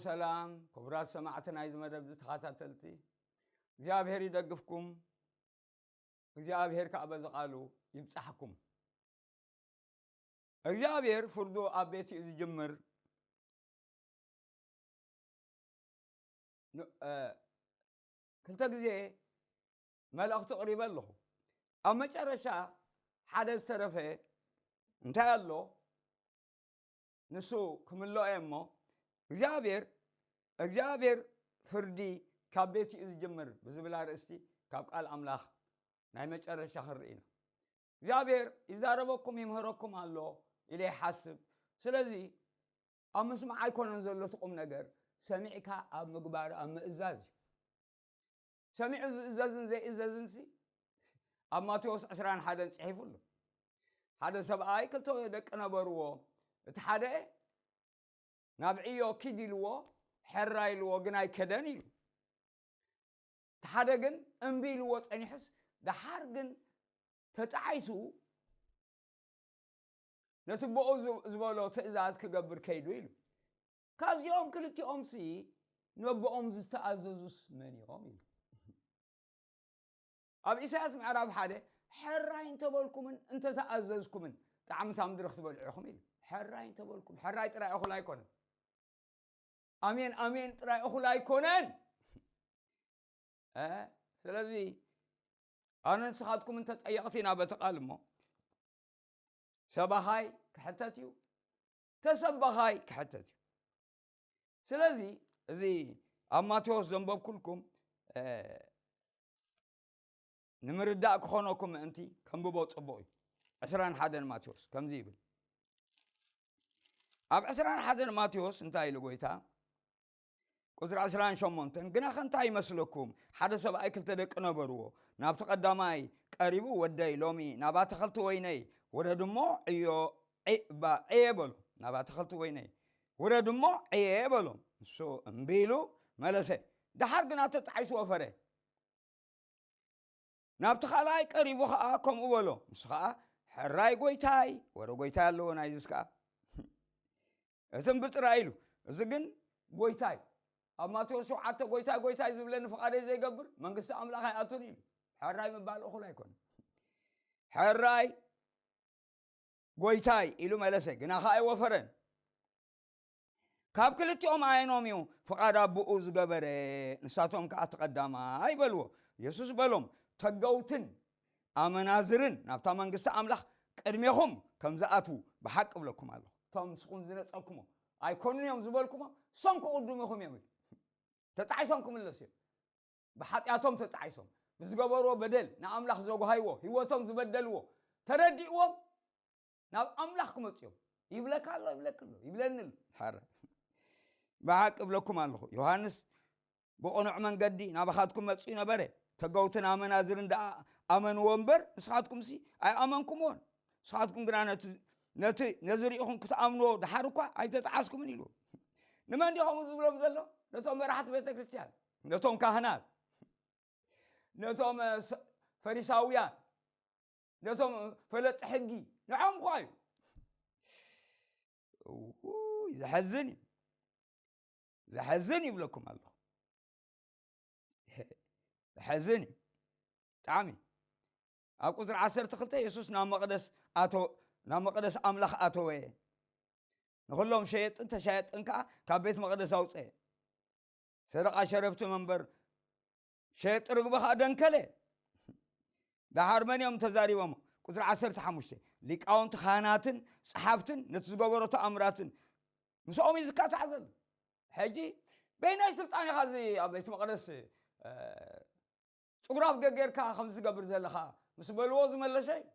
ሰላም ክቡራት ሰማዕቲ ናይዚ መደብ ተኸታተልቲ፣ እግዚኣብሔር ይደግፍኩም፣ እግዚኣብሔር ከዓ በዚ ቃሉ ይብጻሕኩም። እግዚኣብሔር ፍርዱ ኣብ ቤት እዩ ዝጅምር። ን-፣ እ፣ ክልተ ግዜ መልእኽቲ ኣቕሪበ ኣለኹ። ኣብ መጨረሻ ሓደ ዝተረፈ እንታይ ኣሎ? ንሱ ክምልኦ እየ እሞ፣ እግዚኣብሔር፣ እግዚኣብሔር ፍርዲ ካብ ቤት እዩ ዝጅምር ብዝብል ኣርእስቲ ካብ ቃል ኣምላኽ ናይ መጨረሻ ክንርኢ ኢና። እግዚኣብሔር ይዛረበኩም ይምህረኩም ኣሎ ኢለ ይሓስብ። ስለዚ ኣብ ምስማዕ ኣይኮነን ዘሎ እቲ ቁም ነገር፣ ሰሚዕካ ኣብ ምግባር፣ ኣብ ምእዛዝ እዩ። ሰሚዑ ዝእዘዝን ዘይእዘዝንሲ ኣብ ማቴዎስ ዕስራን ሓደን ጽሒፉ ኣሎ። ሓደ ሰብኣይ ክልተ ደቂ ነበርዎ። እቲ ሓደ ናብ ዕዮ ኪድ ኢልዎ፣ ሕራ ኢልዎ፣ ግን ኣይከደን ኢሉ። እቲ ሓደ ግን እምቢ ኢልዎ ጸኒሑስ፣ ደሓር ግን ተጣዒሱ ነቲ ቦኡ ዝ-፣ ዝበሎ ትእዛዝ ክገብር ከይዱ ኢሉ። ካብዚኦም ክልቲኦምሲ ነቦኦም ዝተኣዘዙስ መን እዮም ኢሉ። ኣብ ኢሳያስ ምዕራፍ ሓደ፣ "ሕራይ እንተበልኩምን እንተተኣዘዝኩምን ጣዕሚ እታ ምድሪ ክትበልዑ ኢኹም" ኢሉ። ሕራይ እንተበልኩም፣ ሕራይ ጥራይ እኹል ኣይኮነን። ኣሜን፣ ኣሜን ጥራይ እኹል ኣይኮነን። እ? ስለዚ ኣነ ንስኻትኩም እንተጠየቕቲ ኢና በቲ ቃል እሞ፣ ሰባኻይ ክሕተት እዩ፣ ተሰባኻይ ክሕተት እዩ። ስለዚ እዚ ኣብ ማቴዎስ ዘንበብኩልኩም፣ እ፣ ንምርዳእ ክኾነኩም ምእንቲ ከንብቦ ጽቡቕ እዩ። ዕስራን ሓደን ማቴዎስ ከምዚ ይብል። ኣብ ዕስራን ሓደን ማቴዎስ እንታይ ኢሉ ጎይታ? ቁጽሪ ዕስራን ሸሞንተን፣ "ግናኸ እንታይ ይመስለኩም? ሓደ ሰብኣይ ክልተ ደቂ ነበርዎ። ናብቲ ቀዳማይ ቀሪቡ፣ 'ወደይ፣ ሎሚ ናብ ኣትኽልቲ ወይነይ ውረድ እሞ ዕዮ፣ ዒ-፣ ባ-፣ ዕየ' በሎ። ናብ ኣትኽልቲ ወይነይ ውረድ እሞ ዕየ" በሎ። ንሱ እምቢ ኢሉ መለሰ። ደሓር ግና ተጣዒሱ ወፈረ። ናብቲ ካልኣይ ቀሪቡ ኸኣ ከምኡ በሎ። ንሱ ኸኣ፣ "ሕራይ ጐይታይ"፣ ወረ ጐይታይ ኣለዎ ናይዝስ ከኣ። እቲ እምቢ ጥራይ ኢሉ፣ እዚ ግን ጐይታይ። ኣብ ማቴዎስ ሸውዓተ "ጐይታይ፣ ጐይታይ ዝብለኒ ፍቓደይ ዘይገብር መንግስቲ ኣምላኽ ኣይኣቱን" ኢሉ። ሕራይ ምባል እኹል ኣይኮነን። "ሕራይ ጐይታይ" ኢሉ መለሰ፣ ግና ኸኣ ኣይወፈረን። ካብ ክልቲኦም ኣየኖም እዩ ፍቓድ ኣቦኡ ዝገበረ? ንሳቶም ከኣ እቲ ቀዳማይ በልዎ። የሱስ በሎም፣ "ተገውትን ኣመናዝርን ናብታ መንግስቲ ኣምላኽ ቅድሜኹም ከም ዝኣትዉ ብሓቂ እብለኩም ኣለኹ። እቶም ንስኹም ዝነጸግኩሞ ኣይኮኑን እዮም ዝበልኩሞ፣ እሶም ክቕድሙ ኢኹም እዮም" ኢሉ። ተጣዒሶም ክምለሱ እዮም። ብሓጢኣቶም ተጣዒሶም፣ ብዝገበርዎ በደል ንኣምላኽ ዘጉሃይዎ፣ ህይወቶም ዝበደልዎ ተረዲእዎም፣ ናብ ኣምላኽ ክመጹ እዮም። ይብለካ ኣሎ፣ ይብለክ ኣሎ፣ ይብለኒ ኣሎ። ሓረ። ብሓቂ እብለኩም ኣለኹ፣ ዮሃንስ ብቕኑዕ መንገዲ ናባኻትኩም መጺኡ ነበረ። ተገውትን ኣመናዝርን ደኣ ኣመንዎ እምበር፣ ንስኻትኩምሲ ኣይኣመንኩምዎን። ንስኻትኩም ግና ነቲ፣ ነቲ፣ ነዚ ርኢኹም ክትኣምንዎ ደሓር እኳ ኣይተጠዓስኩምን ኢሉ። ንመን ድዩ ከምኡ ዝብሎም ዘሎ? ነቶም መራሕቲ ቤተ ክርስቲያን፣ ነቶም ካህናት፣ ነቶም፣ እ፣ ስ-፣ ፈሪሳውያን፣ ነቶም ፈለጥቲ ሕጊ፣ ንዖም እኳ እዩ። እውይ፣ ዘሐዝን እዩ። ዘሐዝን ይብለኩም ኣለኹ። ዘሐዝን እዩ። ብጣዕሚ። ኣብ ቁጽሪ ዓሰርተ ክልተ የሱስ ናብ መቕደስ ኣተወ፣ ናብ መቕደስ ኣምላኽ ኣተወ። ንኹሎም ሸየጥን ተሻየጥን ከኣ ካብ ቤት መቕደስ ኣውጽአ። ሰደቓ ሸረፍቲ መንበር ሸየጢ ርግቢ ከኣ ደንከለ። ደሓር መን እዮም ተዛሪቦሞ? ቁጽሪ ዓሰርተ ሓሙሽተ፣ ሊቃውንቲ ካህናትን ጸሓፍትን ነቲ ዝገበሮ ተኣምራትን ምስኦም እዩ ዝካታዕ ዘሎ። ሕጂ በይናይ ስልጣን ኢኻ እዚ ኣብ ቤት መቕደስ፣ እ፣ ጽጉራፍ ገጌርካ ከም ዝገብር ዘለኻ ምስ በልዎ ዝመለሰ እዩ።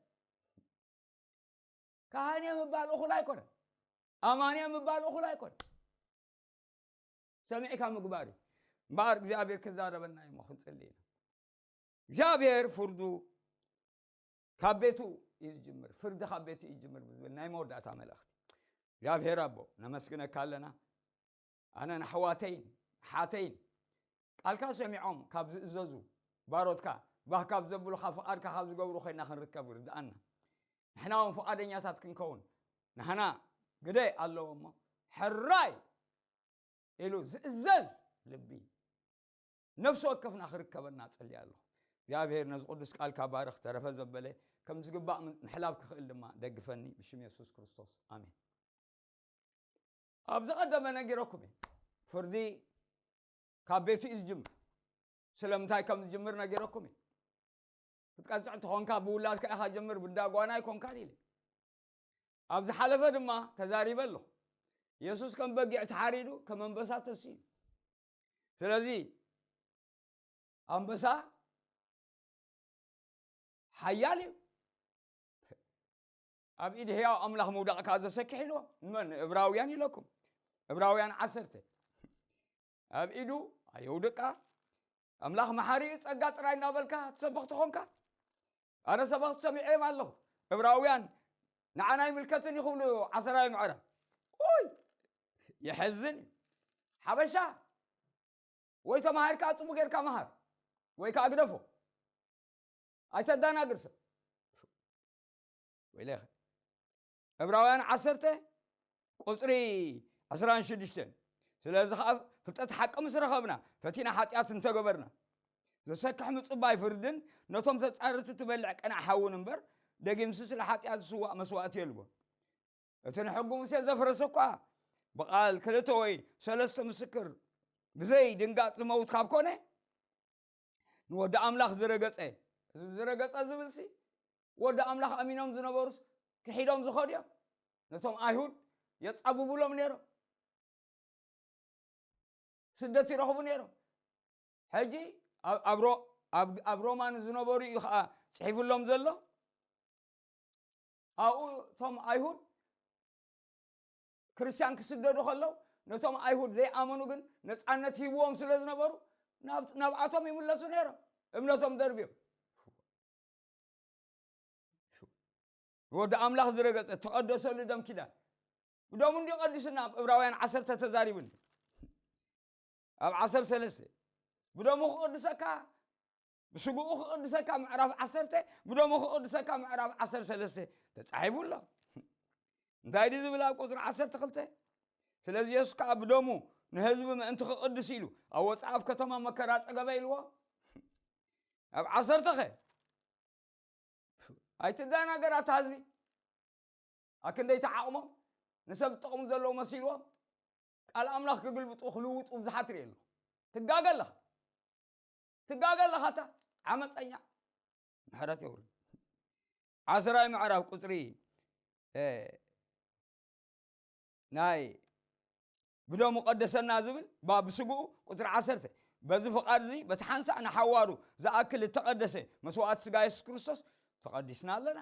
ካህን እየ ምባል እኹል ኣይኮነን። ኣማን እየ ምባል እኹል ኣይኮነን። ሰሚዕካ ምግባር እዩ። እምበኣር እግዚኣብሔር ክዛረበና እዩ እሞ ክንጽሊ ኢና። እግዚኣብሔር ፍርዱ ካብ ቤቱ እዩ ዝጅምር፣ ፍርዲ ካብ ቤቱ እዩ ዝጅምር ብዝብል ናይ መወዳእታ መልእኽቲ። እግዚኣብሔር ኣቦ፣ ነመስግነካ ኣለና። ኣነን ኣሕዋተይን ኣሓተይን ቃልካ ሰሚዖም ካብ ዝእዘዙ ባሮትካ፣ ባህ ካብ ዘብሉኻ፣ ፍቓድካ ካብ ዝገብሩ ኮይና ክንርከብ ርድኣና። ንሕና እውን ፍቓደኛታት ክንከውን ናህና ግደ ኣለዎ እሞ፣ ሕራይ ኢሉ ዝእዘዝ ልቢ ነፍሲ ወከፍና ክርከበና ጸልያ ኣለኹ። እግዚኣብሔር ነዚ ቅዱስ ቃልካ ባርኽ። ተረፈ ዘበለ ከም ዝግባእ ም-፣ ምሕላፍ ክኽእል ድማ ደግፈኒ፣ ብሽም የሱስ ክርስቶስ፣ ኣሜን። ኣብ ዝቐደመ ነጊረኩም እየ። ፍርዲ ካብ ቤቱ እዩ ዝጅምር። ስለምንታይ ከም ዝጅምር ነጊረኩም እየ። ክትቀጽዕ እንተኾንካ ብውላድካ ኢኻ ጀምር፣ ብዳጓና ኣይኮንካን ኢለ። ኣብ ዝሓለፈ ድማ ተዛሪበ ኣለኹ። የሱስ ከም በጊዕ ተሓሪዱ፣ ከም ኣንበሳ ተስዩ። ስለዚ ኣንበሳ ሓያል እዩ። ኣብ ኢድ ህያው ኣምላኽ ምውዳቕ ከኣ ዘሰክሕ ኢልዎ። ንመን? ንእብራውያን ኢለኩም። እብራውያን ዓሰርተ። ኣብ ኢዱ ኣየውድቃ። ኣምላኽ መሓሪ እዩ፣ ጸጋ ጥራይ እናበልካ ትሰብኽ ትኾንካ። ኣነ ሰበኽቲ ሰሚዐ እዮም ኣለኹ። እብራውያን ንዓና ኣይምልከትን እዩ ክብሉ ዓሰራዊ ምዕራፍ። ኡይ! የሐዝን እዩ። ሓበሻ ወይ ተማሂርካ ጽቡቅ ጌርካ መሃር፣ ወይ ከኣ ግደፎ። ኣይተዳናግር ሰብ። ወይለኸ። ዕብራውያን ዓሰርተ ቁጽሪ ዕስራን ሽዱሽተን። ስለዚ ኸኣ ፍልጠት ሓቂ ምስ ረኸብና፣ ፈቲና ሓጢኣት እንተገበርና፣ ዘሰክሕ ምጽባይ ፍርድን ነቶም ተጻረርቲ ትበልዕ ቀናዕ ሓውን እምበር፣ ደጊምሲ ስለ ሓጢኣት ዝስዋእ መስዋእቲ የልቦን። እቲ ንሕጊ ሙሴ ዘፍረሰ እኳ ብቓል ክልተ ወይ ሰለስተ ምስክር ብዘይ ድንጋጽ ዝመውት ካብ ኮነ፣ ንወዲ ኣምላኽ ዝረገጸ፣ እዚ ዝረገጸ ዝብልሲ፣ ወዲ ኣምላኽ ኣሚኖም ዝነበሩስ ክሒዶም ዝኸዱ እዮም። ነቶም ኣይሁድ የጻብቡሎም ነይሮም። ስደት ይረኽቡ ነይሮም። ሕጂ ኣብ፣ ኣብ ሮ-፣ ኣብ፣ ኣብ ሮማ ንዝነበሩ እዩ ኸኣ ጽሒፉሎም ዘሎ። ኣብኡ እቶም ኣይሁድ ክርስትያን ክስደዱ ከለዉ፣ ነቶም ኣይሁድ ዘይኣመኑ ግን ነጻነት ሂብዎም ስለ ዝነበሩ፣ ናብ-፣ ናብኣቶም ይምለሱ ነይሮም፣ እምነቶም ደርብዮም። ወዲ ኣምላኽ ዝረገጸ፣ ተቐደሰሉ ደም ኪዳን። ብደሙ እንድዩ ቀዲሱና፣ ኣብ ዕብራውያን ዓሰርተ ተዛሪቡኒ። ኣብ ዓሰርተ ሰለስተ፣ ብደሙ ክቕድሰካ፣ ብስግኡ ክቕድሰካ፣ ምዕራፍ ዓሰርተ፣ ብደሙ ክቕድሰካ፣ ምዕራፍ ዓሰርተ ሰለስተ ተጻሒፉ ኣሎ። እንታይ ድዩ ዝብል ኣብ ቁጽሪ ዓሰርተ ክልተ? ስለዚ የሱስ ከኣ ብደሙ ንህዝቢ ምእንቲ ክቕድስ ኢሉ፣ ኣብ ወጻኢ ኣብ ከተማ መከራ ጸገበ ኢልዎ። ኣብ ዓሰርተ ኸ? ኣይትደናገር ኣታ ህዝቢ። ኣክንደይ ተዓቕሞም ንሰብ ዝጠቕሙ ዘለዉ መሲልዎም ቃል ኣምላኽ ክግልብጡ ክልውጡ ብዙሓት ርኢ ኣለኹ። ትጋገ ኣለኻ። ትጋገ ኣለኻ ኣታ ዓመፀኛ። ምሕረት የብሉ። ዓስራይ ምዕራፍ ቁፅሪ፣ እ፣ ናይ ብደሙ ቀደሰና ዝብል ባ ብስግኡ ቁፅሪ ዓሰርተ፣ በዚ ፍቓድ እዚ በቲ ሓንሳእ ንሓዋሩ ዝኣክል እተቐደሰ መስዋእቲ ስጋ የሱስ ክርስቶስ ተቐዲስና ኣለና።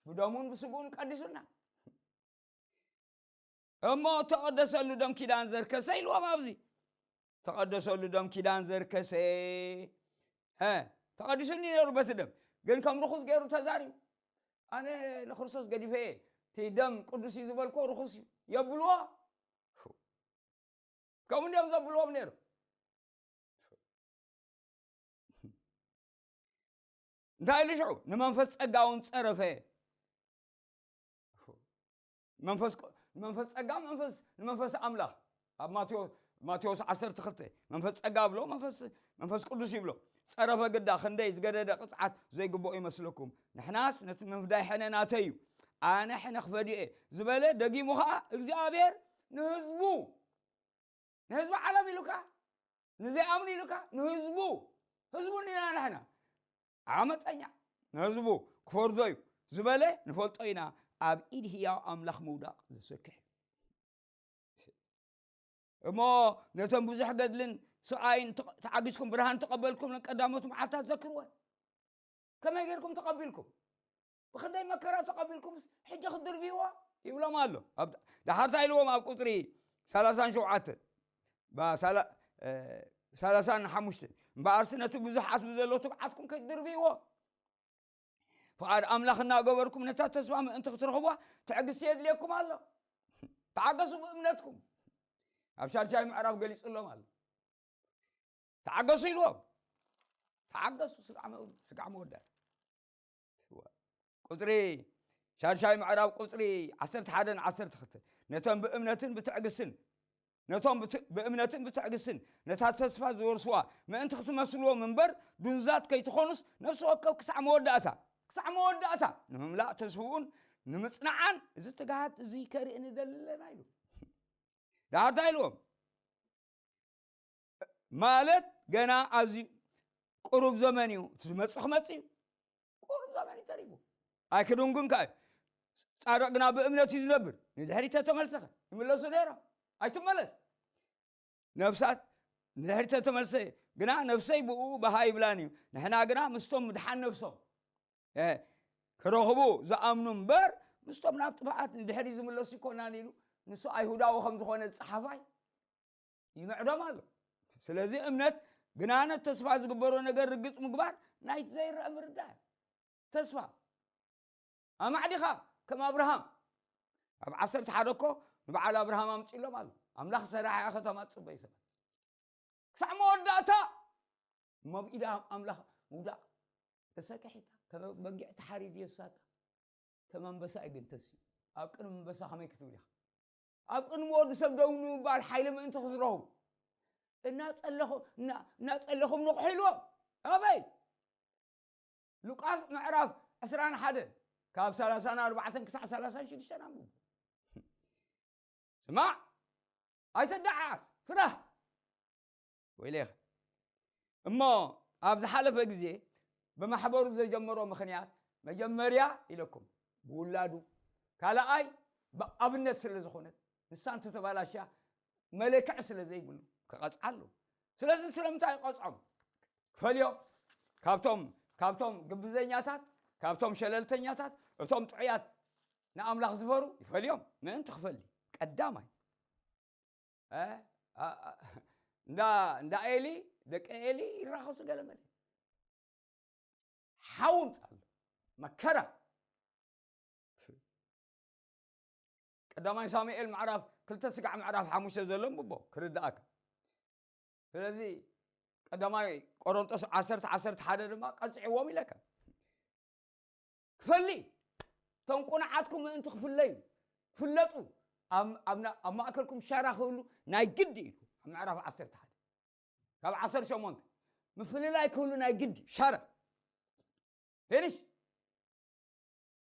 ብደሙን ብስግኡን ቀዲሱና። እሞ ተቐደሰሉ ደም ኪዳን ዘርከሰ ኢልዎም ኣብዚ። ተቐደሰሉ ደም ኪዳን ዘርከሰ። እ፣ ተቐዲሱኒ ነይሩ በቲ ደም። ግን ከም ርኹስ ገይሩ ተዛሪቡ። ኣነ ንክርስቶስ ገዲፈ እየ። እቲ ደም ቅዱስ እዩ ዝበልኮ ርኹስ እዩ። የብልዎ። ከምኡ እንዲዮም ዘብልዎም ነይሩ። እንታይ ኢሉ ሽዑ? ንመንፈስ ጸጋ እውን ጸረፈ። መንፈስ ቅ-፣ መንፈስ ጸጋ፣ መንፈስ፣ ንመንፈስ ኣምላኽ። ኣብ ማቴዎ-፣ ማቴዎስ ዓሰርተ ክልተ መንፈስ ጸጋ ብሎ፣ መንፈስ፣ መንፈስ ቅዱስ ይብሎ። ጸረፈ ግዳ ክንደይ ዝገደደ ቅጽዓት ዘይግብኦ ይመስለኩም? ንሕናስ ነቲ ምፍዳይ ሕነ ናተይ እዩ። ኣነ ሕነ ክፈድዮ እየ ዝበለ፣ ደጊሙ ኸኣ እግዚኣብሔር ንህዝቡ፣ ንህዝቢ ዓለም ኢሉካ፣ ንዘይኣምኑ ኢሉካ፣ ንህዝቡ፣ ህዝቡ እንዲና ንሕና። ዓመፀኛ፣ ንህዝቡ ክፈርዶ እዩ ዝበለ ንፈልጦ ኢና፣ ኣብ ኢድ ህያው ኣምላኽ ምውዳቕ ዘሰክሕ እዩ። እሞ ነቶም ብዙሕ ገድልን ስቓይን ተቐ-፣ ተዓጊስኩም ብርሃን ተቐበልኩም ቀዳሞት መዓልታት ዘክርወን። ከመይ ጌርኩም ተቐቢልኩም? ብኽንደይ መከራ ተቐቢልኩምስ ሕጂ ክትድርብይዎ? ይብሎም ኣሎ። ኣብ፣ ደሓር እንታይ ኢልዎም ኣብ ቁጽሪ ሰላሳን ሸውዓተን፣ ባ-፣ ሳላ-፣ እ፣ ሰላሳን ሓሙሽተን፣ እምበኣርሲ ነቲ ብዙሕ ዓስቢ ዘሎ ትብዓትኩም ከይትድርብይዎ፣ ፍቓድ ኣምላኽ እናገበርኩም ነታ ተስፋ ምእንቲ ክትረኽቧ ትዕግስቲ የድልየኩም ኣሎ። ተዓገሱ ብእምነትኩም። ኣብ ሻድሻይ ምዕራፍ ገሊጹሎም ኣሎ። ተዓገሱ ኢልዎም። ተዓገሱ፣ ስጋዕ መ-፣ ስጋዕ መወዳእታ። ቁጽሪ፣ ሻድሻይ ምዕራፍ ቁጽሪ ዓሰርተ ሓደን ዓሰርተ ክልተን። ነቶም ብእምነትን ብትዕግስትን ነቶም ብት- ብእምነትን ብትዕግስትን ነታ ተስፋ ዝወርስዋ ምእንቲ ክትመስልዎም እምበር፣ ድንዛት ከይትኾኑስ፣ ነፍሲ ወከፍ ክሳዕ መወዳእታ፣ ክሳዕ መወዳእታ ንምምላእ ተስፍኡን ንምጽናዓን፣ እዚ ትግሃት እዚ ከርኢ ንደሊ ኣለና ኢሉ። ዳርታ ኢልዎም ማለት፣ ገና ኣዝዩ ቁሩብ ዘመን እዩ፣ እቲ ዝመጽእ ክመጽእ እዩ። ቁሩብ ዘመን እዩ ተሪፉ። ኣይክድንጉን ከኣ እዩ። ጻድቕ ግና ብእምነት እዩ ዝነብር። ንድሕሪት ተተመልሰኸ ይምለሱ ነይሮም። ኣይትመለስ። ነፍሳት ንድሕሪት ተተመልሰ ግና፣ ነፍሰይ ብኡ በሃ ይብላን እዩ። ንሕና ግና ምስቶም ምድሓን ነፍሶም እ፣ ክረኽቡ ዝኣምኑ እምበር፣ ምስቶም ናብ ጥፍኣት ንድሕሪ ዝምለሱ ኣይኮናን ኢሉ፣ ንሱ ኣይሁዳዊ ከም ዝኾነ ዝጸሓፋይ ይምዕዶም ኣሎ። ስለዚ እምነት ግናነት ተስፋ ዝግበሮ ነገር ርግጽ ምግባር ናይቲ ዘይረአ ምርዳእ እዩ። ተስፋ ኣማዕዲኻ ከም ኣብርሃም ኣብ ዓሰርተ ሓደ እኮ ንበዓል ኣብርሃም ኣምጺሎም ኣሎ። ኣምላኽ ሰራሕ እያ ከተማ ጽበይ ሰባት ክሳዕ መወዳእታ እሞ ኣብ ኢዳ ኣምላኽ ምውዳቕ ተሰክሒታ ከም በጊዕ ተሓሪድ የሳካ ከም ኣንበሳ እዩ ግን ተስዩ ኣብ ቅድሚ ኣንበሳ ከመይ ክትብል ኢኻ ኣብ ቅድሚ ወዲ ሰብ ደው ንምባል ሓይሊ ምእንቲ ክዝረቡ እናጸለኹ- እና- እናጸለኹም ንቑሑ ኢልዎም ኣበይ ሉቃስ ምዕራፍ ዕስራን ሓደን ካብ ሰላሳን ኣርባዕተን ክሳዕ ሰላሳን ሽዱሽተን ኣንብቡ ስማዕ ኣይተደዓዓስ ፍራህ ወይሌኸ እሞ ኣብ ዝሓለፈ ግዜ ብማሕበሩ ዘጀመሮ ምኽንያት መጀመርያ ኢለኩም ብውላዱ ካልኣይ ብኣብነት ስለ ዝኾነት ንሳ እንተተባላሽያ መለክዕ ስለ ዘይብሉ ክቐፅዓ ኣለዎ ስለዚ ስለምንታይ ይቐፅዖም ክፈልዮም ካብቶም ካብቶም ግብዘኛታት ካብቶም ሸለልተኛታት እቶም ጥዑያት ንኣምላኽ ዝፈሩ ይፈልዮም ምእንቲ ክፈሊ ቀዳማይ እ? ኣ- ኣ- እንዳ እንዳ ኤሊ ደቂ ኤሊ ይራኸሱ ገለመለ ሓው ምፃሉ መከራ ቀዳማይ ሳሙኤል ምዕራፍ ክልተ ስጋዕ ምዕራፍ ሓሙሽተ ዘሎ ንብቦ ክርድኣካ ስለዚ ቀዳማይ ቆሮንጦስ ዓሰርተ ዓሰርተ ሓደ ድማ ቀፅዕዎም ኢለካ ክፈሊ እቶም ቁኑዓትኩም ምእንቲ ክፍለዩ ፍለጡ ኣብ ኣብ ና- ኣብ ማእከልኩም ሻራ ክህሉ ናይ ግዲ ኢሉ ኣብ ምዕራፍ ዓሰርተ ሓደ ካብ ዓሰርተ ሸሞንተ ምፍልላይ ክህሉ ናይ ግዲ ሻራ ፊኒሽ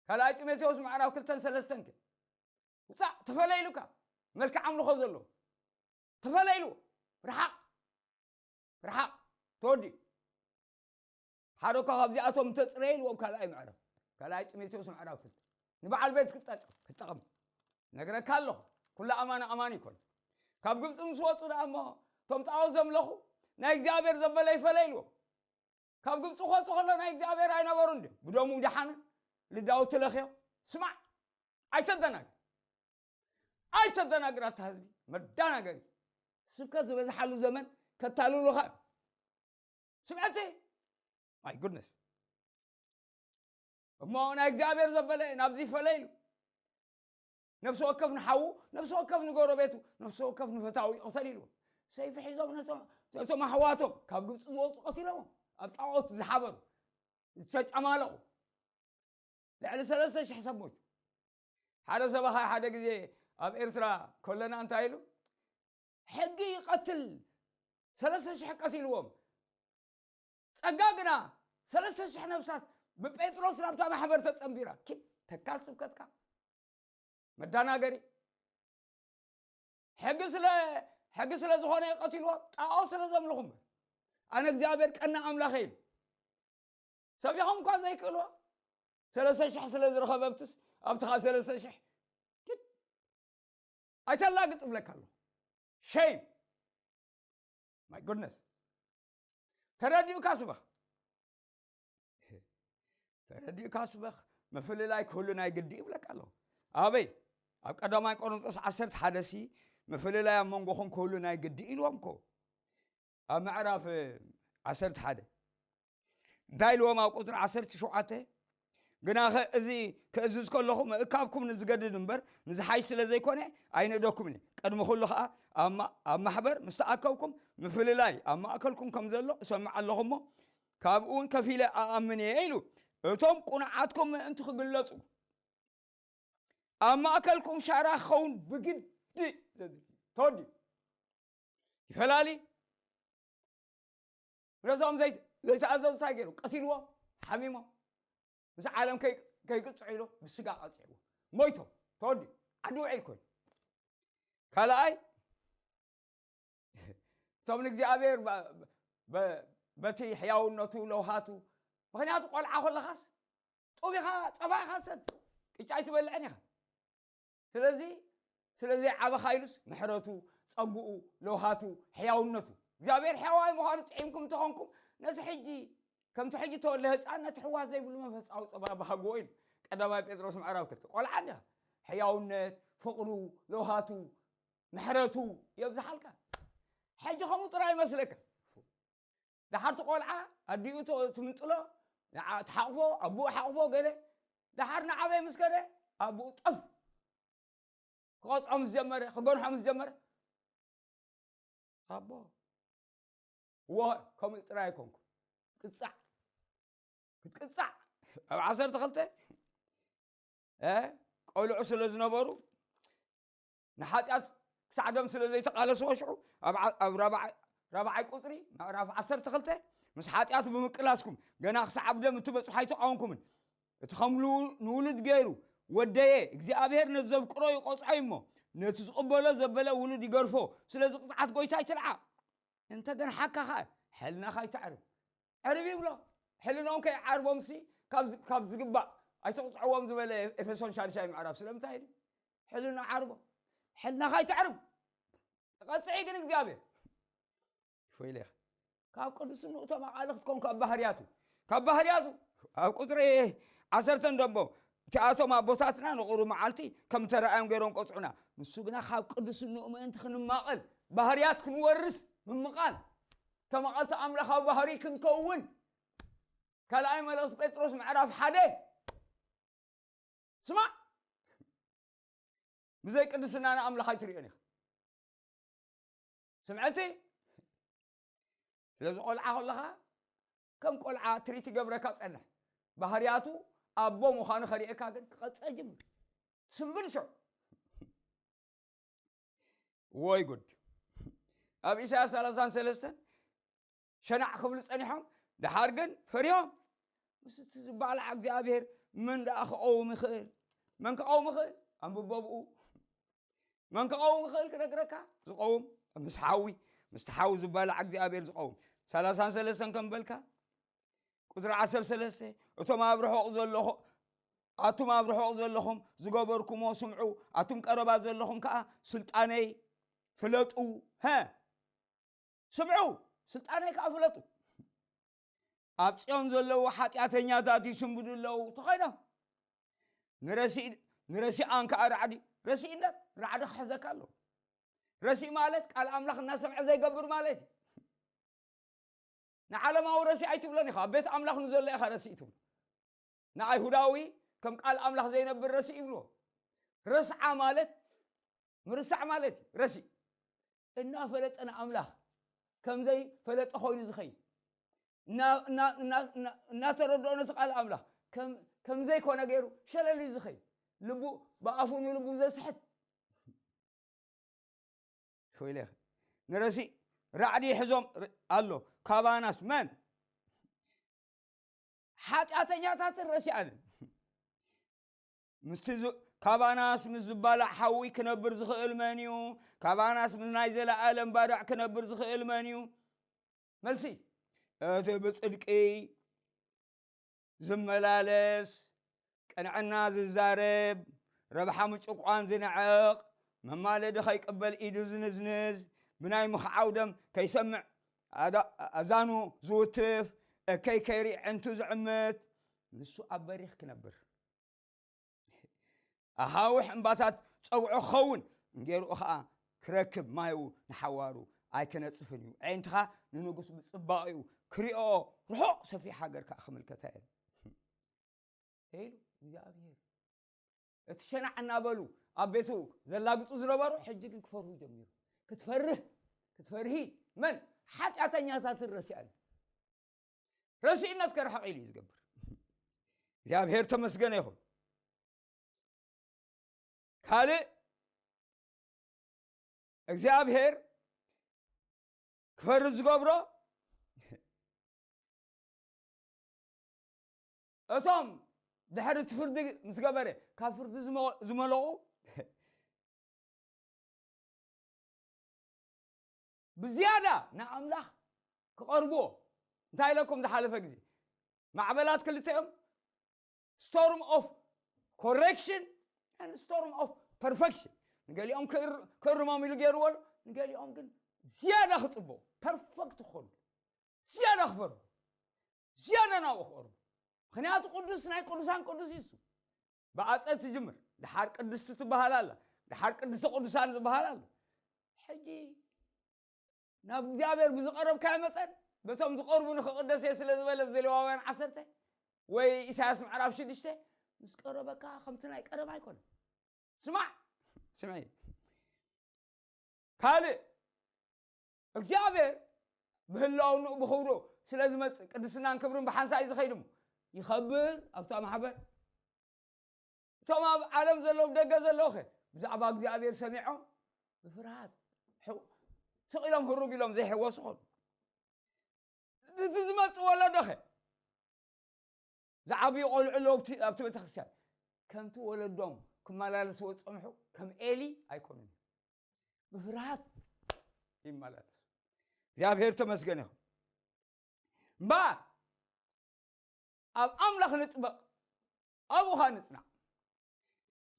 ካልኣይ ጢሞቴዎስ ምዕራፍ ክልተን ሰለስተን ከ ውፃእ ተፈለይሉካ መልክዕ ኣምልኾ ዘለዎ ተፈለይሉ ርሓቕ ርሓቕ ተወዲኡ ሓደ እኳ ካብዚኣቶም እንተፅረየ ኢልዎም ካልኣይ ምዕራፍ ካልኣይ ጢሞቴዎስ ምዕራፍ ክልተ ንበዓል ቤት ክጠቅም ክጠቕም ነግረካ ኣለኹ ኩሉ ኣማኒ ኣማኒ ይኮን ካብ ግብፂ ምስ ወፁ ደኣ እሞ እቶም ጣዖት ዘምለኹ ናይ እግዚኣብሔር ዘበለ ይፈለ ኢልዎም ካብ ግብፂ ክወፁ ከሎ ናይ እግዚኣብሔር ኣይነበሩን ድዮም ብደሙ ይደሓኑ ልዳውቲ ለኽዮም ስማዕ ኣይተደናግር ኣይተደናግር ኣታ ህዝቢ መዳናገሪ ስብከት ዝበዝሓሉ ዘመን ከታልሉኻ እዮም ስምዐቲ my goodness እሞ ናይ እግዚኣብሔር ዘበለ ናብዚ ፈለ ኢሉ ነፍሲ ወከፍ ንሓዉ ነፍሲ ወከፍ ንጎረቤቱ ነፍሲ ወከፍ ንፈታዊ ይቕተል ኢልዎም ሰይፊ ሒዞም ነቶም ኣሕዋቶም ካብ ግብፂ ዝወፁ ቀቲሎዎም ኣብ ጣዖት ዝሓበሩ ዝተጨማለቑ ልዕሊ ሰለስተ ሽሕ ሰብ ሞይቱ ሓደ ሰበኻ ሓደ ግዜ ኣብ ኤርትራ ኮለና እንታይ ኢሉ ሕጊ ይቐትል ሰለስተ ሽሕ ቀቲልዎም ጸጋ ግና ሰለስተ ሽሕ ነፍሳት ብጴጥሮስ ናብታ ማሕበር ተጸንቢራ ኪድ ተካል ስብከትካ መዳናገሪ ሕጊ ስለ ሕጊ ስለ ዝኾነ ይቐትልዎም ጣዖ ስለ ዘምልኹ እምበር ኣነ እግዚኣብሔር ቀና ኣምላኸ ኢሉ ሰቢኾም እኳ ዘይክእልዎ ሰለስተ ሽሕ ስለ ዝረኸበብትስ ኣብቲ ኻብ ሰለስተ ሽሕ ኣይተላግጽ እብለካ ኣለኹ shame my goodness ተረዲኡካ ስበኽ ተረዲኡካ ስበኽ ምፍልላይ ክህሉ ናይ ግዲ ይብለካ ኣለኹ ኣበይ ኣብ ቀዳማይ ቆሮንጦስ ዓሰርተ ሓደ ሲ ምፍልላይ ኣብ መንጎኹም ክህሉ ናይ ግዲ ኢልዎም ኮ ኣብ ምዕራፍ ዓሰርተ ሓደ እንታይ ኢልዎም ኣብ ቁፅሪ ዓሰርተ ሸውዓተ ግናኸ እዚ ክእዝዝ ከለኹ ምእካብኩም ንዝገድድ እምበር ንዝሓይሽ ስለ ዘይኮነ ኣይንእደኩምን እየ ቅድሚ ኩሉ ከዓ ኣብ ማሕበር ምስ ተኣከብኩም ምፍልላይ ኣብ ማእከልኩም ከም ዘሎ እሰምዕ ኣለኹ እሞ ካብኡ እውን ከፊለ ኣኣምን እየ ኢሉ እቶም ቁኑዓትኩም ምእንቲ ክግለፁ ኣብ ማእከልኩም ሻራ ክኸውን ብግዲ ተወዲኡ ይፈላሊ። ነዞም ዘይ-፣ ዘይተኣዘዙ እንታይ ገይሩ? ቀቲልዎ፣ ሓሚሞ። ምስ ዓለም ከይ-፣ ከይቅጽዑ ኢሉ ብስጋ ቀጺዕዎ። ሞይቶም፣ ተወዲኡ፣ ዓዲ ውዒል ኮይኑ። ካልኣይ፣ እቶም ንእግዚኣብሔር በ-፣ በ-፣ በቲ ሕያውነቱ ለውሃቱ፣ ምኽንያቱ ቆልዓ ከለኻስ ጡብ ኢኻ፣ ጸባ ኢኻ ሰት፣ ቅጫ ኣይትበልዕን ኢኻ። ስለዚ፣ ስለዚ ዓበኻ ኢሉስ ምሕረቱ፣ ጸግኡ፣ ለውሃቱ፣ ሕያውነቱ። እግዚኣብሔር ሕያዋይ ምዃኑ ጥዒምኩም እንተኾንኩም፣ ነቲ ሕጂ፣ ከምቲ ሕጂ ተወልደ ህፃን ነቲ ሕዋ ዘይብሉ መንፈሳዊ ጸባ ባህግዎ ኢሉ። ቀዳማይ ጴጥሮስ ምዕራፍ ክልተ። ቆልዓ እንዲኻ፣ ሕያውነት፣ ፍቕሩ፣ ለውሃቱ፣ ምሕረቱ የብዝሓልካ። ሕጂ ከምኡ ጥራይ ይመስለካ። ደሓር እቲ ቆልዓ ኣዲኡ ተ-፣ ትምንጥሎ፣ ንዓ-፣ ትሓቕፎ፣ ኣቦኡ ሓቕፎ ገለ። ደሓር ንዓበይ ምስ ከደ፣ ኣቦኡ ጠፍ። ክቐጽዖ ምስ ጀመረ፣ ክገንሖ ምስ ጀመረ፣ ኣቦ፣ እዎ፣ ከምኡ ጥራይ ኣይኮንኩ። ቅጻዕ። ክትቅጻዕ። ኣብ ዓሰርተ ክልተ፣ እ፣ ቆልዑ ስለ ዝነበሩ፣ ንሓጢኣት ክሳዕ ደም ስለ ዘይተቓለስዎ፣ ሽዑ ኣብ ዓ-፣ ኣብ ራብዓይ፣ ራብዓይ ቁጽሪ፣ ምዕራፍ ዓሰርተ ክልተ፣ ምስ ሓጢኣት ብምቅላስኩም፣ ገና ክሳዕ ኣብ ደም እትበጽሑ ኣይተቃወምኩምን። እቲ ከም ሉ-፣ ንውሉድ ገይሩ ወደየ፣ እግዚኣብሔር ነቲ ዘፍቅሮ ይቆጽዖ እሞ፣ ነቲ ዝቕበሎ ዘበለ ውሉድ ይገርፎ። ስለዚ ቅጽዓት ጎይታ ይትልዓ። እንተ ገንሓካ ኸኣ፣ ሕልናኻ ኣይተዕርብ። ዕርብ ይብሎ። ሕልንኦም ከይዓርቦምሲ፣ ካብ ዝ-፣ ካብ ዝግባእ ኣይተቕጽዕዎም ዝበለ ኤፌሶን ሻድሻይ ምዕራፍ ስለምንታይ እዩ? ሕልና ዓርቦ። ሕልናኻ ኣይተዕርብ። ተቐጽዒ ግን እግዚኣብሔር። ይፎይለ ኢኻ። ካብ ቅዱስንኡ ተማቓሊ ክትኮን ካብ ባህርያቱ። ካብ ባህርያቱ። ኣብ ቁጽሪ ዓሰርተ ደሞ፣ እቲኣቶም ኣቦታትና ንቑሩብ መዓልቲ ከም ተረኣዮም ገይሮም ቆጽዑና። ንሱ ግና ካብ ቅዱስንኡ ምእንቲ ክንማቐል፣ ባህርያት ክንወርስ ምምቓል፣ ተማቐልቲ ኣምላኻዊ ባህሪ ክንከውን። ካልኣይ መልእኽቲ ጴጥሮስ ምዕራፍ ሓደ። ስማዕ፣ ብዘይ ቅድስና ንኣምላኽ ኣይትርእዮን ኢኻ። ስምዐቲ፣ ስለዚ ቆልዓ ከለኻ ከም ቆልዓ ትሪት ይገብረካ ጸንሕ። ባህርያቱ ኣቦ ምዃኑ ከርእየካ ግን ክቐጽዕ ጅምር። ስምብል ሽዑ። ወይ ጉድ። ኣብ ኢሳያስ ሰላሳን ሰለስተን ሸናዕ ክብሉ ጸኒሖም፣ ደሓር ግን ፈሪሆም። ምስ እቲ ዝባላዕ እግዚኣብሔር መን ደኣ ክቐውም ይኽእል? መን ክቐውም ይኽእል? ኣንብቦ ብኡ። መን ክቐውም ይኽእል ክነግረካ? ዝቐውም ምስ ሓዊ፣ ምስቲ ሓዊ ዝባላዕ እግዚኣብሔር ዝቐውም። ሰላሳን ሰለስተን ከም በልካ፣ ቁጽሪ ዓሰርተ ሰለስተ፣ እቶም ኣብ ርሑቕ ዘለኹ-፣ ኣቱም ኣብ ርሑቕ ዘለኹም ዝገበርኩሞ ስምዑ፣ ኣቱም ቀረባ ዘለኹም ከኣ ስልጣነይ ፍለጡ። ሀ፣ ስምዑ፣ ስልጣነይ ከኣ ፍለጡ። ኣብ ጽዮን ዘለዉ ሓጢኣተኛታት ይስንብዱ ኣለዉ ተኾይኖም። ንረሲ-፣ ንረሲኣን ከኣ ራዕዲ፣ ረሲእነት ራዕዲ ክሕዘካ ኣለዎ። ረሲእ ማለት ቃል ኣምላኽ እናሰምዐ ዘይገብር ማለት እዩ። ንዓለማዊ ረሲእ ኣይትብሎን ኢኻ፣ ኣብ ቤት ኣምላኽ ንዘሎ ኢኻ ረሲእ ትብሎ። ንኣይሁዳዊ ከም ቃል ኣምላኽ ዘይነብር ረሲእ ይብልዎ። ረስዓ ማለት ምርሳዕ ማለት እዩ። ረሲእ እናፈለጠ ንኣምላኽ ከም ዘይፈለጠ ኮይኑ ዝኸይድ፣ እና-፣ እና-፣ እና-፣ እና-፣ እናተረድኦ ነቲ ቃል ኣምላኽ ከም፣ ከም ዘይኮነ ገይሩ ሸለል እዩ ዝኸይድ። ልቡ ብኣፉ ንልቡ ዘስሕት። ኮይለ ንረሲእ ራዕዲ ሒዞም ር-፣ ኣሎ። ካባናስ መን? ሓጢኣተኛታትን ረሲኣንን። ምስቲ ዝ-፣ ካባናስ ምስ ዝባላዕ ሓዊ ክነብር ዝኽእል መን እዩ? ካባናስ ምስ ናይ ዘለኣለም ባርዕ ክነብር ዝኽእል መን እዩ? መልሲ፣ እቲ ብጽድቂ ዝመላለስ፣ ቅንዕና ዝዛረብ፣ ረብሓ ምጭቋን ዝንዕቕ፣ መማለዲ ከይቅበል ኢዱ ዝንዝንዝ፣ ብናይ ምኽዓው ደም ከይሰምዕ ኣዳ-፣ ኣዛኑ ዝውትፍ፣ እከይ ከይርኢ ዕንቱ ዝዕምት፣ ንሱ ኣብ በሪኽ ክነብር። ኣኻውሕ እምባታት ጸውዖ ክኸውን፣ እንጌርኡ ኸኣ ክረክብ ማዩ ንሓዋሩ ኣይከነጽፍን እዩ። ኣዒንትኻ ንንጉስ ብጽባቐኡ ክሪኦ፣ ርሑቕ ሰፊሕ ሃገር ከኣ ክምልከታ እየን። ኢሉ እግዚኣብሔር። እቲ ሸናዕ እናበሉ ኣብ ቤቱ ዘላግጹ ዝነበሩ፣ ሕጂ ግን ክፈርሁ ጀሚሩ። ክትፈርህ፣ ክትፈርሂ፣ መን? ሓጢኣተኛታትን ረሲኣን። ረሲእነት ከርሕቕ ኢሉ እዩ ዝገብር። እግዚኣብሔር ተመስገነ ይኹን። ካልእ እግዚኣብሔር ክፈርድ ዝገብሮ፣ እቶም ድሕሪ እቲ ፍርዲ ምስ ገበረ ካብ ፍርዲ ዝመ-፣ ዝመለቑ፣ ብዝያዳ ንኣምላኽ ክቐርብዎ። እንታይ ኢለኩም ዝሓለፈ ግዜ? ማዕበላት ክልተ እዮም፣ storm of correction and storm of perfection። ንገሊኦም ክእር-፣ ክእርሞም ኢሉ ገይርዎ ኣሎ፣ ንገሊኦም ግን ዝያዳ ክጽበው፣ ፐርፈክት ክኾኑ፣ ዝያዳ ክፈርሁ፣ ዝያዳ ናብኡ ክቐርቡ። ምኽንያቱ ቅዱስ ናይ ቅዱሳን ቅዱስ እዩ እሱ። ብኣፀድ ትጅምር፣ ድሓር ቅድስቲ ትበሃል ኣላ፣ ድሓር ቅድስቲ ቅዱሳን ዝበሃል ኣሎ። ሕጂ ናብ እግዚኣብሔር ብዝቐረብካዮ መጠን፣ በቶም ዝቐርቡ ንኽቕደስ እየ ስለ ዝበለ፣ ብዘሌዋውያን ዓሰርተ ወይ ኢሳያስ ምዕራፍ ሽዱሽተ፣ ምስ ቀረበካ ከምቲ ናይ ቀረብ ኣይኮነን። ስማዕ፣ ስምዒ። ካልእ፣ እግዚኣብሔር ብህላውንኡ ብኽብሩ ስለ ዝመጽእ፣ ቅድስናን ክብርን ብሓንሳእ እዩ ዝኸይድ እሞ፣ ይኸብር ኣብታ ማሕበር። እቶም ኣብ ዓለም ዘለዉ፣ ብደገ ዘለዉ ኸ ብዛዕባ እግዚኣብሔር ሰሚዖም ብፍርሃት ሕው-፣ ስቕ ኢሎም ህሩግ ኢሎም ዘይሕወሱ ኾኑ። እቲ ዝመጽእ ወለዶ ኸ ዝዓብዩ ቆልዑ ኣለዉ ኣብቲ፣ ኣብቲ ቤተክርስትያን። ከምቲ ወለዶም ክመላለስዎ ዝጸንሑ ከም ኤሊ ኣይኮኑን። ብፍርሃት ይመላለሱ። እግዚኣብሔር ተመስገን ይኹን። እምበኣር ኣብ ኣምላኽ ንጥበቕ፣ ኣብኡ ኸኣ ንጽናዕ።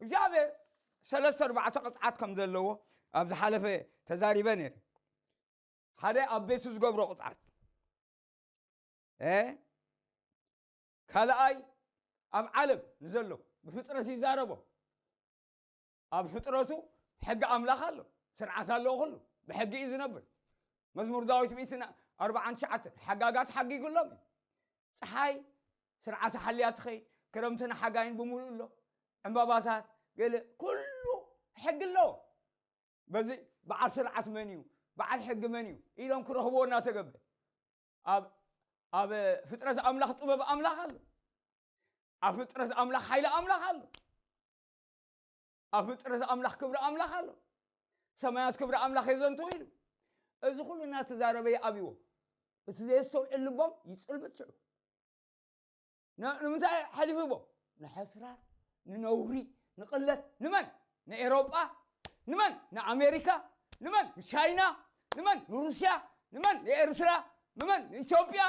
እግዚኣብሔር ሰለስተ ኣርባዕተ ቅጽዓት ከም ዘለዎ ኣብ ዝሓለፈ ተዛሪበ ነይረ። ሓደ ኣብ ቤቱ ዝገብሮ ቅጽዓት፣ እ፣ ካልኣይ ኣብ ዓለም ንዘሎ ብፍጥረት ይዛረቦ። ኣብ ፍጥረቱ ሕጊ ኣምላኽ ኣሎ፣ ስርዓት ኣለዎ፣ ኩሉ ብሕጊ እዩ ዝነብር። መዝሙር ዳዊት ሚእትን ኣርባዓን ትሽዓተን፣ ሓጋጋት ሓጊጉሎም እዩ። ፀሓይ ስርዓት ሓልያ ትኸይድ፣ ክረምትን ሓጋይን ብምሉእ ኣሎ፣ ዕምባባታት፣ ገለ፣ ኩሉ ሕጊ ኣለዎ። በዚ በዓል ስርዓት መን እዩ፣ በዓል ሕጊ መን እዩ ኢሎም ክረኽብዎ እናተገበ፣ ኣብ፣ ኣብ ፍጥረት ኣምላኽ ጥበብ ኣምላኽ ኣሎ። ኣብ ፍጥረት ኣምላኽ ሓይሊ ኣምላኽ ኣሎ። ኣብ ፍጥረት ኣምላኽ ክብሪ ኣምላኽ ኣሎ። ሰማያት ክብሪ ኣምላኽ የዘንትው ኢሉ። እዚ ኩሉ እናተዛረበ ይኣብይዎ። እቲ ዘየስተውዕል ልቦም ይጽልምት ሽዑ። ን-፣ ንምንታይ ሓሊፉ ይቦ? ንሕስራት፣ ንነውሪ፣ ንቕለት። ንመን? ንኤሮጳ። ንመን? ንኣሜሪካ። ንመን? ንቻይና። ንመን? ንሩስያ። ንመን? ንኤርትራ። ንመን? ንኢትዮጵያ።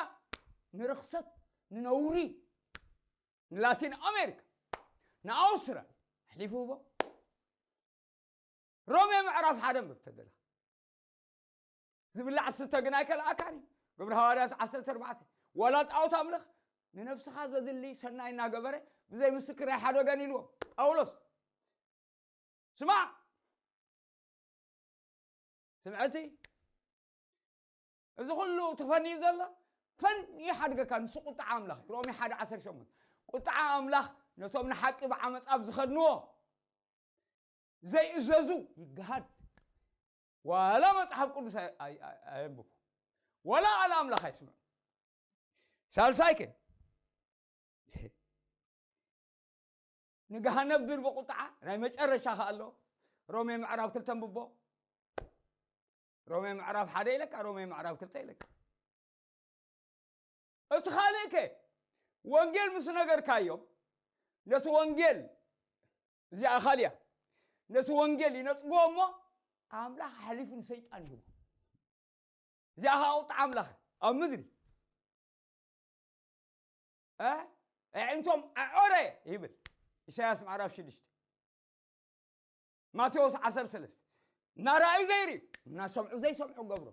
ንርኽሰት፣ ንነውሪ፣ ንላቲን ኣሜሪካ፣ ንኣውስትራልያ ኣሕሊፉ ህቦ። ሮሜ ምዕራፍ ሓደ እንብብ ተደላ። ዝብላዕ ዝስተ ግን ኣይከልኣካን እዩ። ግብሪ ሃዋርያት ዓሰርተ ኣርባዕተ። ዋላ ጣዖት ኣምልኽ፣ ንነብስኻ ዘድሊ ሰናይ እናገበረ ብዘይ ምስክር ኣይሓደገን ኢልዎ ጳውሎስ። ስማዕ፣ ስምዐቲ፣ እዚ ኩሉ ተፈንዩ ዘሎ ፈንዩ ሓድገካ፣ ንሱ ቁጥዓ ኣምላኽ እዩ። ሮሜ ሓደ ዓሰርተ ሸሞንተ። ቁጥዓ ኣምላኽ ነቶም ንሓቂ ብዓመጻ ኣብ ዝኸድንዎ ዘይእዘዙ ይገሃድ። ዋላ መጽሓፍ ቅዱስ ኣይ-፣ ኣይ-፣ ኣይ-፣ ኣየንብቡ። ዋላ ቃል ኣምላኽ ኣይስምዑ። ሳልሳይከ፣ ንገሃነብ ድርቢ ቁጥዓ ናይ መጨረሻ ከ ኣሎ። ሮሜ ምዕራፍ ክልተ ኣንብቦ። ሮሜ ምዕራፍ ሓደ ኢለካ፣ ሮሜ ምዕራፍ ክልተ ኢለካ። እቲ ካልእ ከ፣ ወንጌል ምስ ነገርካዮም፣ ነቲ ወንጌል፣ እዚኣ ካልያ፣ ነቲ ወንጌል ይነጽግዎ እሞ፣ ኣምላኽ ኣሕሊፉ ንሰይጣን ይህቦ። እዚኣ ኸኣ ቁጥዓ ኣምላኽ ኣብ ምድሪ፣ እ፣ ኣዒንቶም ኣዖረ ይብል ኢሳያስ ምዕራፍ ሽዱሽተ። ማቴዎስ ዓሰርተ ሰለስተ። እናረኣዩ ዘይርእዩ፣ እናሰምዑ ዘይሰምዑ ገብሮ።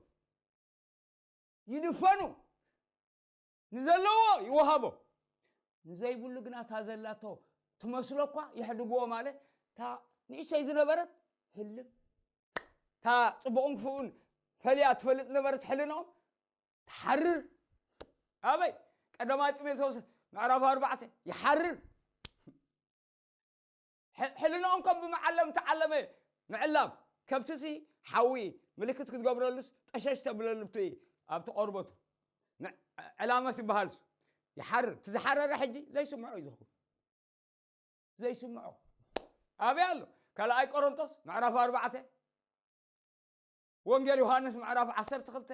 ይድፈኑ፣ ንዘለዎ ይወሃቦ። ንዘይብሉ ግና እታ ዘላቶ ትመስሎ እኳ የሕድግዎ፣ ማለት እታ ንእሽተይ ዝነበረት ህልም፣ እታ ጽቡቕን ክፉእን ፈልያ ትፈልጥ ዝነበረት ሕልንኦም ትሓርር። ኣበይ? ቀዳማይ ጢሞቴዎስ ምዕራፍ ኣርባዕተ ይሓርር። ሕ-፣ ሕልንኦም ከም ብመዓለም ተዓለመ ምዕላም። ከብትሲ ሓዊ ምልክት ክትገብረሉስ ጠሸሽ ተብለሉ ኣብቲ፣ ኣብቲ ቆርበቱ። ን-፣ ዕላመት ይበሃል እሱ። ይሓርር። እቲ ዝሓረረ ሕጂ ዘይስምዖ እዩ ዝኸውን። ዘይስምዖ። ኣበይ ኣሎ? ካልኣይ ቆሮንቶስ ምዕራፍ ኣርባዕተ። ወንጌል ዮሃንስ ምዕራፍ ዓሰርተ ክልተ።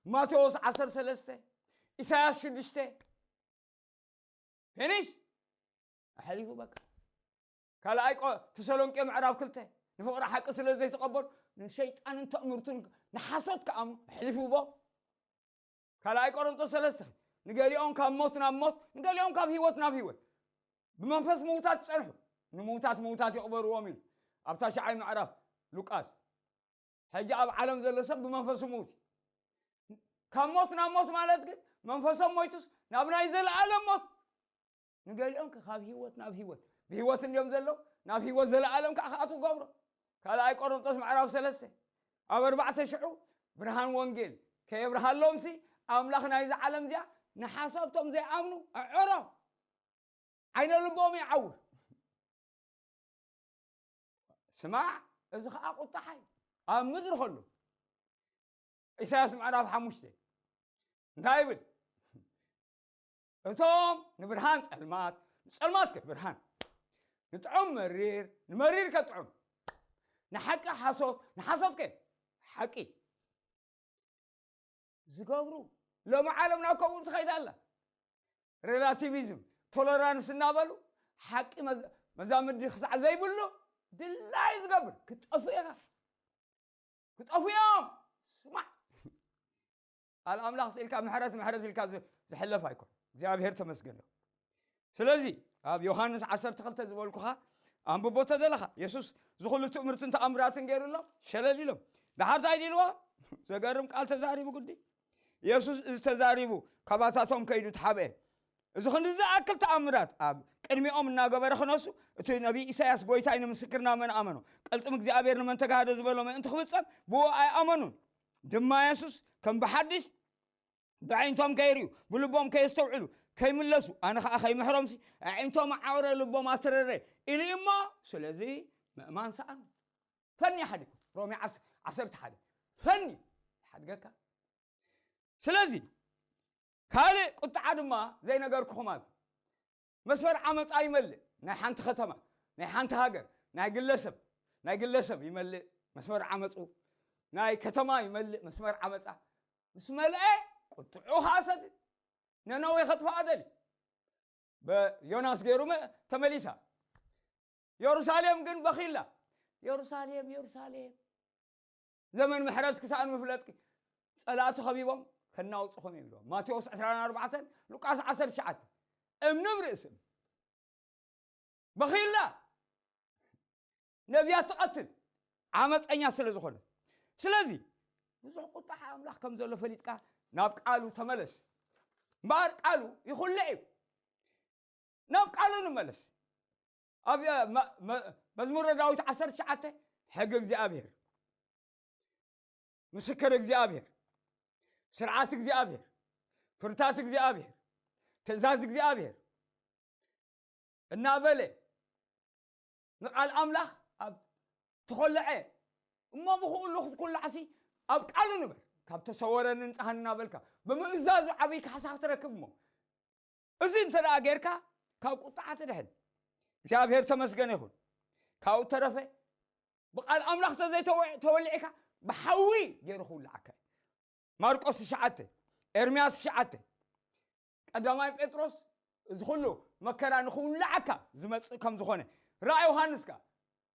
ማቴዎስ ዓሰርተ ሰለስተ፣ ኢሳያስ ሽዱሽተ፣ ፊኒሽ። ኣሕሊፉ በቃ። ካልኣይ ቆ-፣ ተሰሎንቄ ምዕራፍ ክልተ፣ ንፍቕሪ ሓቂ ስለ ዘይተቐበሉ ንሸይጣንን ተእምርቱን ንሓሶት ክኣምኑ ኣሕሊፉ ቦ። ካልኣይ ቆሮንቶስ ሰለስተ፣ ንገሊኦም ካብ ሞት ናብ ሞት፣ ንገሊኦም ካብ ህይወት ናብ ህይወት፣ ብመንፈስ ምውታት ጸንሑ፣ ንምውታት ምውታት ይቕበርዎም ኢሉ ኣብ ታሽዓይ ምዕራፍ ሉቃስ። ሕጂ ኣብ ዓለም ዘሎ ሰብ ብመንፈሱ ምውት እዩ። ካብ ሞት ናብ ሞት ማለት ግን መንፈሶም ሞይቱስ ናብ ናይ ዘለኣለም ሞት፣ ንገሊኦም ከ ካብ ህይወት ናብ ህይወት፣ ብህይወት እንዲዮም ዘለዉ፣ ናብ ህይወት ዘለኣለም ከዓ ክኣትዉ ገብሮ። ካልኣይ ቆሮንቶስ ምዕራፍ ሰለስተ ኣብ ኣርባዕተ ሽዑ፣ ብርሃን ወንጌል ከየብርሃሎምሲ ኣምላኽ ናይዚ ዓለም እዚኣ ንሓሳብቶም ዘይኣምኑ ኣዕሮ። ዓይነ ልቦም ይዓውር። ስማዕ፣ እዚ ኸዓ ቁጣሓ እዩ። ኣብ ምድሪ ከሎ ኢሳያስ ምዕራፍ ሓሙሽተ እንታይ ይብል? እቶም ንብርሃን ጸልማት፣ ንጸልማት ከ ብርሃን፣ ንጥዑም መሪር፣ ንመሪር ከ ጥዑም፣ ንሓቂ ሓሶት፣ ንሓሶት ከ ሓቂ ዝገብሩ፣ ሎሚ ዓለም ናብ ከምኡ ትኸይድ ኣላ። ሬላቲቪዝም፣ ቶለራንስ እናበሉ ሓቂ መዝ-፣ መዛምዲ ክሳዕ ዘይብሉ ድላይ ዝገብር ክጠፍኡ ኢኻ። ክጠፍኡ እዮም። ስማዕ፣ ቃል ኣምላኽ ስኢልካ ምሕረት ምሕረት ኢልካ ዝ-፣ ዝሕለፍ ኣይኮን። እግዚኣብሔር ተመስገን እዩ። ስለዚ ኣብ ዮሃንስ ዓሰርተ ክልተ ዝበልኩኻ ኣንብቦ ተደለኻ፣ የሱስ ዝኹሉ ትእምርትን ተኣምራትን ገይሩሎም ሸለል ኢሎም። ደሓር እንታይ ኢልዎ? ዘገርም ቃል ተዛሪቡ ግዲ። የሱስ እዚ ተዛሪቡ ካባታቶም ከይዱ ተሓብአ። እዚ ክንዲ ዝኣክል ተኣምራት ኣብ ቅድሚኦም እናገበረ ክነሱ፣ እቲ ነቢይ ኢሳያስ "ጎይታይ ንምስክርና መን ኣመኖ? ቅልጽም እግዚኣብሔር ንመን ተጋህደ?" ዝበሎ ምእንቲ ክፍጸም ብኡ ኣይኣመኑን። ድማ የሱስ ከም ብሓድሽ ብኣዒንቶም ከይርእዩ፣ ብልቦም ከየስተውዕሉ፣ ከይምለሱ፣ ኣነ ኸዓ ከይምሕሮምሲ፣ ኣዒንቶም ኣዓወረ፣ ልቦም ኣትረረ ኢሉ እዩ እሞ፣ ስለዚ ምእማን ሰኣኑ። ፈኒ ይሓድግ። ሮሜ ዓስ-፣ ዓሰርተ ሓደ። ፈኒ ይሓድገካ። ስለዚ ካልእ ቁጥዓ ድማ ዘይነገርኩኹም ኣሎ። መስመር ዓመፃ ይመልእ። ናይ ሓንቲ ከተማ፣ ናይ ሓንቲ ሃገር፣ ናይ ግለሰብ፣ ናይ ግለሰብ ይመልእ መስመር ዓመፁ። ናይ ከተማ ይመልእ መስመር ዓመፃ። ምስ መልአ ቁጥዑ ኸዓ ሰቲ ነነዌ ከጥፍኣ ደልዩ። በ-፣ ዮናስ ገይሩ መ-፣ ተመሊሳ። የሩሳሌም ግን በኺላ። የሩሳሌም፣ የሩሳሌም፣ ዘመን ምሕረት ክሳእን ምፍለጥኪ፣ ጸላእቲ ከቢቦም ከናውጽኹም እዮም ኢልዎም። ማቴዎስ ዕስራን ኣርባዕተን፣ ሉቃስ ዓሰርተ ትሽዓተ። እምኒ ብርእሲ እምኒ። በኺላ። ነቢያት ትቐትል። ዓመፀኛ ስለ ዝኾነት። ስለዚ ብዙሕ ቁጣ ኣምላኽ ከም ዘሎ ፈሊጥካ ናብ ቃሉ ተመለስ። እምበኣር ቃሉ ይኹልዕ እዩ። ናብ ቃሉ ንመለስ። ኣብ፣ እ፣ መ-፣ መ-፣ መዝሙረ ዳዊት ዓሰርተ ትሽዓተ፣ ሕጊ እግዚኣብሔር፣ ምስክር እግዚኣብሔር፣ ስርዓት እግዚኣብሔር፣ ፍርታት እግዚኣብሔር፣ ትእዛዝ እግዚኣብሔር እናበለ ንቃል ኣምላኽ ኣብ ተኾልዐ እሞ ብኽእሉ ክትኩላዕሲ ኣብ ቃሉ ንበር። ካብ ተሰወረኒ ንጽሃኒ እናበልካ ብምእዛዙ ዓብዪ ካሕሳ ክትረክብ እሞ እዚ እንተ ደኣ ጌርካ ካብ ቁጥዓ ትድሕን። እግዚኣብሔር ተመስገን ይኹን። ካብኡ ተረፈ ብቃል ኣምላኽ ተዘይተወ-፣ ተወሊዕካ ብሓዊ ገይሩ ክውልዓካ እዩ። ማርቆስ ትሽዓተ፣ ኤርምያስ ትሽዓተ፣ ቀዳማይ ጴጥሮስ እዚ ኩሉ መከራ ንኽውልዓካ ዝመጽእ ከም ዝኾነ፣ ራእይ ዮሃንስ ከኣ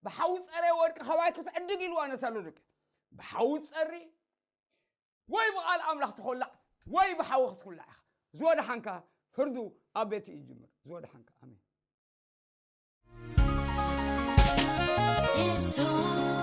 ብሓዊ ጸረ ወርቂ ኸባይ ክትዕድግ ኢልዋ ነታ ሎዶቅያ። ብሓዊ ጸሪ ወይ ብቓል ኣምላኽ ትኾላዕ ወይ ብሓዊ ክትኩላዕ ኢኻ። ዝወድሓንካ ፍርዱ ኣብ ቤት እዩ ዝጅምር። ዝወድሓንካ። ኣሜን። የሱስ